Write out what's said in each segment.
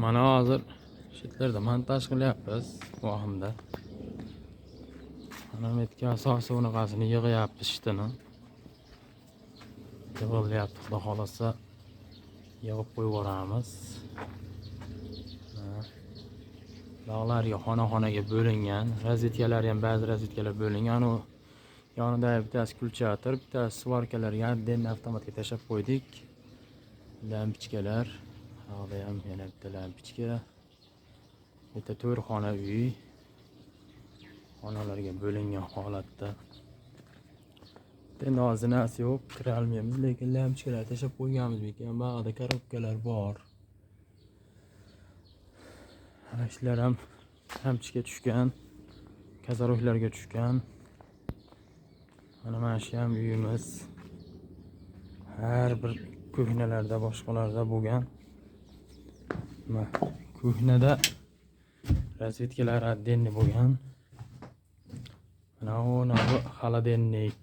Mana hozir shetlarda montaj qilyapmiz vahimda. Mana bu asosiy bunaqasini yig'yapmiz shtini. Yig'ilyapti, xudo xolasa yig'ib qo'yib yuboramiz. Dog'larga xona-xonaga bo'lingan, razvedkalari ham ba'zi razvedkalar bo'lingan. U yonida bittasi kulchator, bittasi svarkalarga отдельно avtomatga tashlab qo'ydik. Lampochkalar, hali ham yana bitta lampochka. Bitta 4 xona uy. Xonalarga bo'lingan holatda. Endi hozir narsa yo'q, kira olmaymiz, lekin lampochkalar tashlab qo'yganmiz ekan. Bag'ida korobkalar bor. Mana shular ham lampochka tushgan, kazaroklarga tushgan. Mana shu ham uyimiz. Har bir ko'hnalarda, boshqalarda bo'lgan. Mana ko'hnada razvedkalar отдельный bo'lgan. Mana bu холодильник.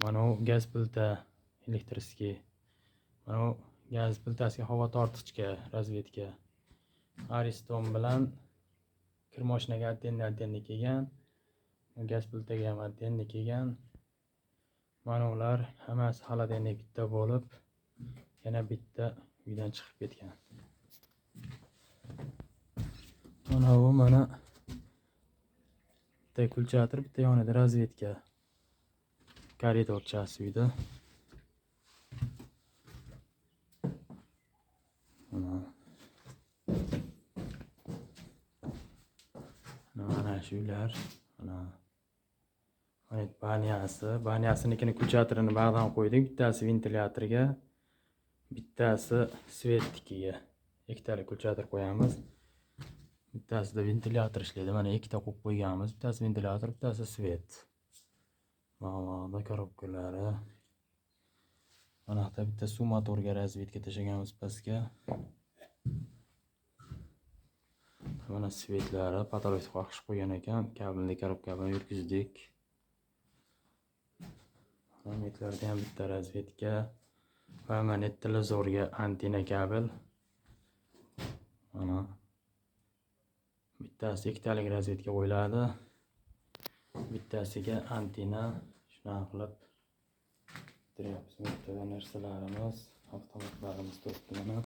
Mana bu gaz plita электрический. Mana bu gaz plitasiga havo tortqichga razvedka. Ariston bilan kir moshinaga отдельно kelgan. Gaz plitaga ham отдельно kelgan. Mana ular hammasi холодильник bitta bo'lib, yana bitta uydan chiqib ketgan. Mana bu mana bitta kulchator, bitta yonida razvedka. Koridorchasi uyda. Mana shu uylar. Mana banyasi, banyasinikini kulchatorini bag'dan qo'ydik. Bittasi ventilyatorga, bittasi svetnikiga. Ikkitali kulchator qo'yamiz. Bittasida ventilyator ishlaydi. Mana ikkita qo'yib qo'yganmiz. Bittasi ventilyator, bittasi svet. Mana korobkalari. Mana yerda bitta suv motoriga razvedka tashlaganmiz pastga. Mana svetlari, potolok qoqishib qo'ygan ekan. Kabelni korobka bilan yurgizdik. Mana ham bitta razvedka va mana televizorga antenna kabel. Mana bittasi ikkitalik razvedka qo'yiladi. Bittasiga antenna shunaqa qilib bitiryapmiz. Bitta narsalarimiz, avtomatlarimiz turibdi mana.